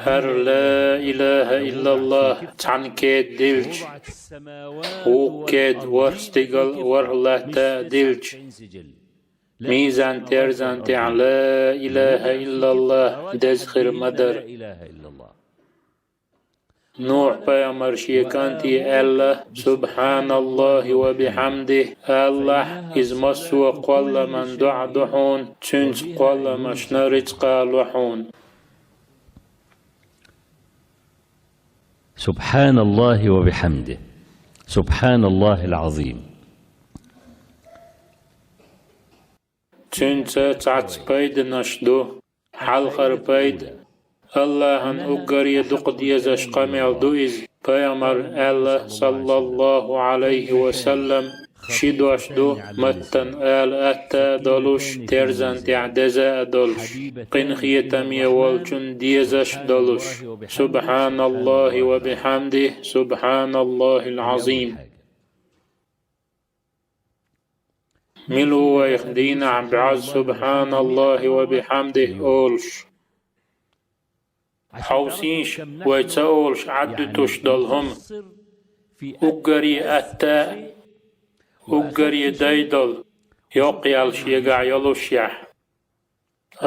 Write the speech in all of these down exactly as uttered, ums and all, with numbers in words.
ХӀара لا إله إلا الله цхьана кеда дилча, вукху кеда ворхӀ стигал, ворхӀ латта а дилча, мизан-терзан тӀехь لا إله إلا الله деза хир ма дара. Нухь-пайхамар шен кӀанте аьлла: سبحان الله وبحمده, алалахь, иза массо а кхолламан доӀа ду хьуна, цуьнца кхолламашна рицкъа ло хьуна. سبحان الله وبحمده. سبحان الله العظيم. Цуьнца цхьацца пайданаш ду. Хьалхара пайда. АллахӀан уггаре дукха дезаш къамел ду иза. Пайхамара аьлла, صلى الله عليه وسلم, ши дош ду, маттана ала атта а долуш, терзан тӀехь деза а долуш, къинхетаме волчун дезаш а долуш: سبحان الله وبحمده, سبحان الله العظيم. Мила ву вайх дийнахь бӀозза سبحان الله وبحمده олуш? Хьовсийша, вай ца олуш Ӏаддуьтуш долу хӀума. Уггаре атта а, уггаре дай долу, йоккха ял шегахь йолушехь.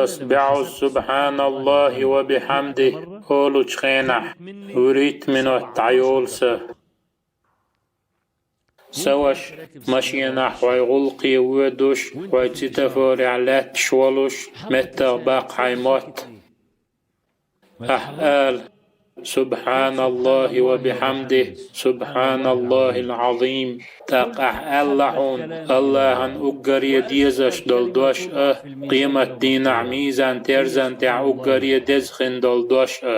Ас бӀозза سبحان الله وبحمده олучу хенахь, вуьрхӀитта минот дӀайолу сан. Сан ваша, машенахь хьо гӀуллакхе воьдуш, хьо цветофорехь лаьтташ волуш, меттах баккха хьайн мотт. Ахь ала: سبحان الله وبحمده, سبحان الله العظيم. ТӀаккха ахь аьлла хьуна АллахӀан уггаре дезаш долу дош а, къематдийнахь мизан-терзан тӀехь уггаре деза хин долу дош а.